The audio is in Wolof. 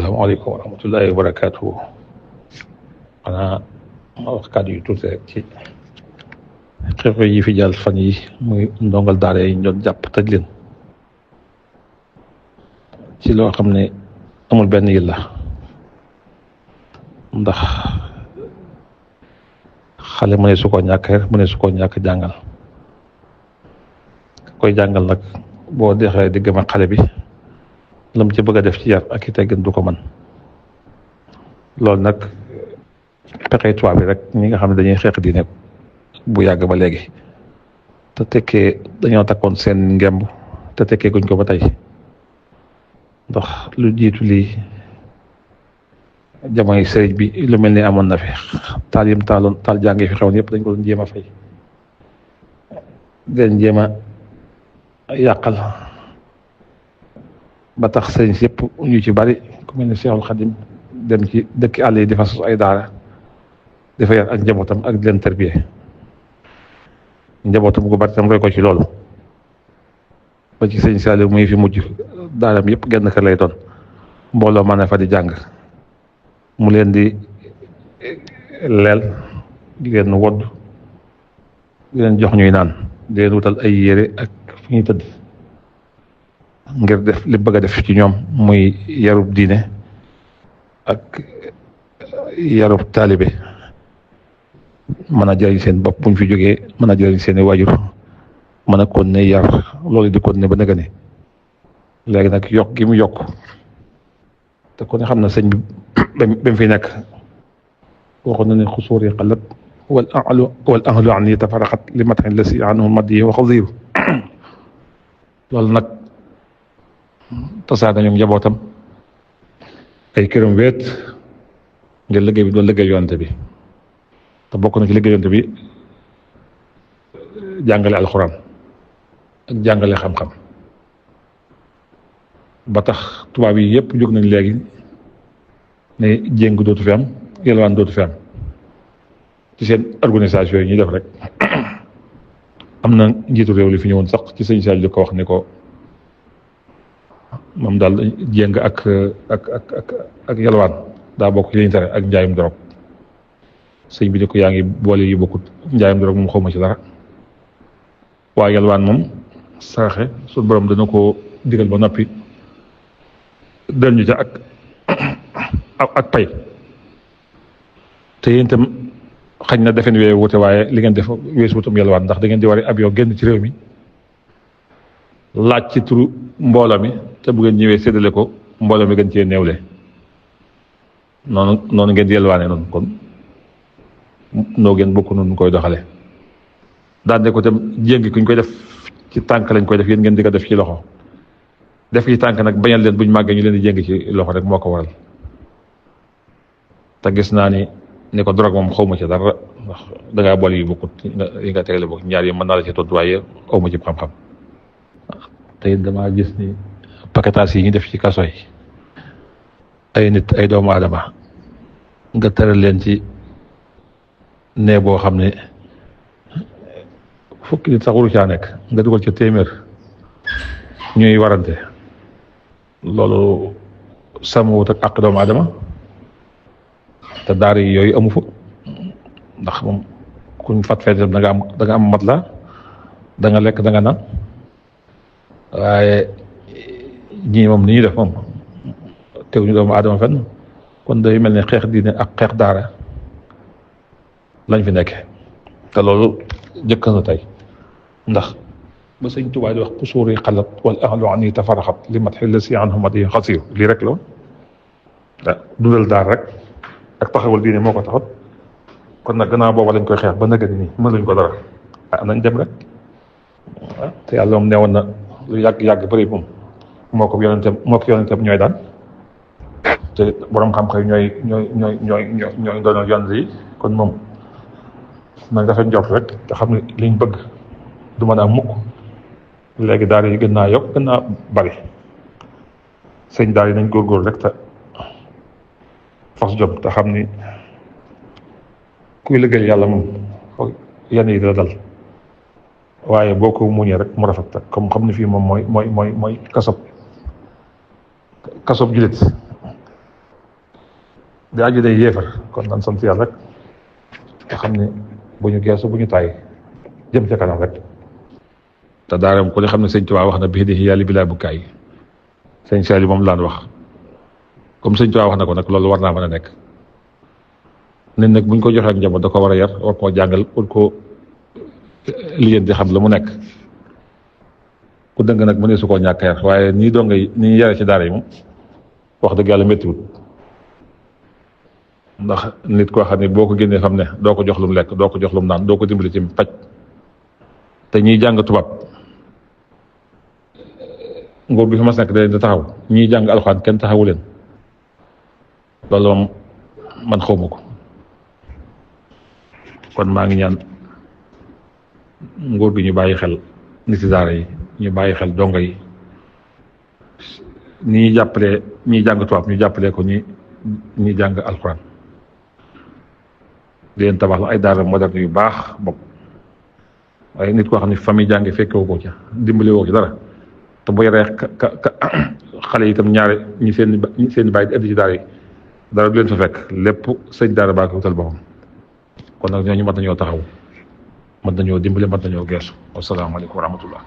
asalaamaaleykum wa rahmatullahi wa barakaatu. xanaa ma wax kàddu yu tuuti rek ci xew yi fi jàll fan yi muy ndongal daara yi ñu doon jàpp tëj leen ci loo xam ne amul benn yilla ndax xale mu ne su ko ñàkk mu ne su ko ñàkk jàngal koy jàngal nag boo dexee diggam ak xale bi lam ci bëgg a def ci yar ak i teggin du ko mën loolu nag pexey tubaab bi rek ñi nga xam ne dañuy xeex diine bu yàgg ba léegi te tekkee dañoo takkoon seen ngemb te tekkee guñ ko ba tey ndax lu jiitu lii jamonoy sëriñ bi lu mel ni amoon na fi taal yim taal jàngi fi xewoon yëpp dañ ko doon jéem a fay den jéem a yàqal ba tax sëriñ si yëpp ñu ci bari ku mel ni Seexul Xadim dem ci dëkki àll yi di fa sos ay daara dafa yar ak njabootam ak di leen tarbiyee njabootam gu bari tam roy ko ci loolu ba ci sëriñ Saliou muy fi mujj daaram yëpp genn kër lay doon mbooloo mën na fa di jàng mu leen di leel di leen wodd di leen jox ñuy naan di leen wutal ay yére ak fu ñuy tëdd ngir def li bëgg a def ci ñoom muy yarub diine ak yarub taalibe mën a jëriñ seen bopp buñ fi jógee mën a jëriñ seen i waajur mën a continuer yar loolu di continuer ba nëgë ni léegi nag yokk gi mu yokk te ku ne xam na sëñ bi ba mu fi nekk waxoon na ne xusuur yi xalat wal ahlu an yi tafaraxat li mataxin la si anhu mad yi wax ziiru loolu nag tasaar nañu njabootam ay këram weet ngir liggéey bi doon liggéey yonante bi te bokk na ci liggéey yonante bi jàngale alxuraan ak jàngale xam-xam ba tax tubaab yi yëpp jóg nañ léegi ne jéng dootu fi am yelwaan dootu fi am ci seen organisation yi ñuy def rek am na njiitu réew li fi ñëwoon sax ci sëñ Sall di ko wax ne ko moom daal jéng ak yelwaan daa bokk ci li ñu tere ak njaayum dorog sëñ bi ne ko yaa ngi boole yu bokkut njaayum dorog moom xawma ci dara waaye yelwaan moom saraxe suñu borom dana ko digal ba noppi dal ñu ca ak pay te yéen itam xañ na defen wee wute waaye li ngeen def weesu wutam yelwaan ndax da ngeen di war ab yoo génn ci réew mi laaj ci turu mbooloo mi te bu ngeen ñëwee séddale ko mbooloo mi gën cee néewle noonu ngeen di yelwaane noonu kon noo ngeen bokk noonu koy doxale daan ne ko tam jéngi kuñ koy def ci tànk lañ koy def yéen ngeen di ko def ci loxo def ci tànk nag bañal leen buñ màggee ñu leen di jéngi ci loxo rek moo ko waral te gis naa ni ko drogue moom xawma ci dara ndax dangaa boole yu bokkut yi nga tegle bokk ñaar yi mën naa la ci tontu waaye awma ci xam-xam te it damaa gis ni paquetage yi ñu def ci kaso yi ay nit ay doomu aadama nga tëral leen ci nee boo xam ne fukki nit sax waru caa nekk nga dugal ca téeméer ñuy warante loolu sàmmwut ak àq doomu aadama te daara yi yooyu amu fa ndax moom kuñ fat fee da nga am mat la da nga lekk da nga naan waaye ñii moom ni ñuy def moom tegu ñu doomu aadama fenn kon day mel ne xeex diine ak xeex daara lañ fi nekke te loolu jëkk na tey ndax ba sëñ Tuubaa di wax pusuuri xalat wal ahlu an yi tafaraxat li mat xil la si anhum di xasiir lii rek la woon dundal daara rek ak taxawal diine moo ko taxat kon nag gannaaw booba lañ koy xeex ba nëgëni nii mën luñ ko dara nañ dem rek te yàlla moom neewoon na lu yàgg bëri moom moo ko yonentam ñooy daan te borom xam-xam ñooy doon yonent yi kon moom nañ dafa njort rek te xam ne liñ bëgg du mën a mukk léegi daara yi gën naa yokk gën naa bari sëñ daara yi nañ góorgóorlu rek te fas jom te xam ni kuy liggéey yàlla moom foog yenn yi dina dal waaye boo ko muñee rek mu rafet comme xam ne fii moom mooy kasob julit di aju day yéefar kon nan sant yàlla rek nga xam ne bu ñu geesu bu ñu tàyyi jëm ca kanam rek te daaram ku ne xam ne sëñ Tuubaa wax na bii di yàlla bi laa bukkaay sëñ Saali moom laan wax comme sëñ Tuubaa wax na ko nag loolu war naa mën a nekk nit nag buñ ko joxee ak njaboot da ko war a yar war koo jàngal war koo lijjanti di xam la mu nekk ku dëng nag mu ne su koo ñàkk yar waaye nii doo ngay ni ñu yare ci daara yi moom wax dëgg yàlla méttiwut ndax nit koo xam ne boo ko génnee xam ne doo ko jox lu mu lekk doo ko jox lu mu naan doo ko dimbali ci paj te ñiy jàng tubaab nguur bi fi mas nekk da leen di taxaw ñiy jàng alxuraan kenn taxawu leen loolu moom man xawma ko kon maa ngi ñaan nguur gi ñu bàyyi xel nit ci daara yi ñu bàyyi xel dongo yi ni ñuy jàppalee ñiy jàng tubaab ñu jàppalee ko ñi jàng alxuraan di leen tabax la ay daara moderne yu baax bopp waaye nit koo xam ne famille jàngi fekkewu ko ca dimbali woo ci dara te bu yoree xale yi itam ñaare ñi seen bàyyi di indi ci daara yi dara du leen fa fekk lépp sëñ daara baa ko wutal boppam kon nag ñooñu mat nañoo taxaw mat nañoo dimbali mat nañoo geesu wasalaamaaleykum wa rahmatullah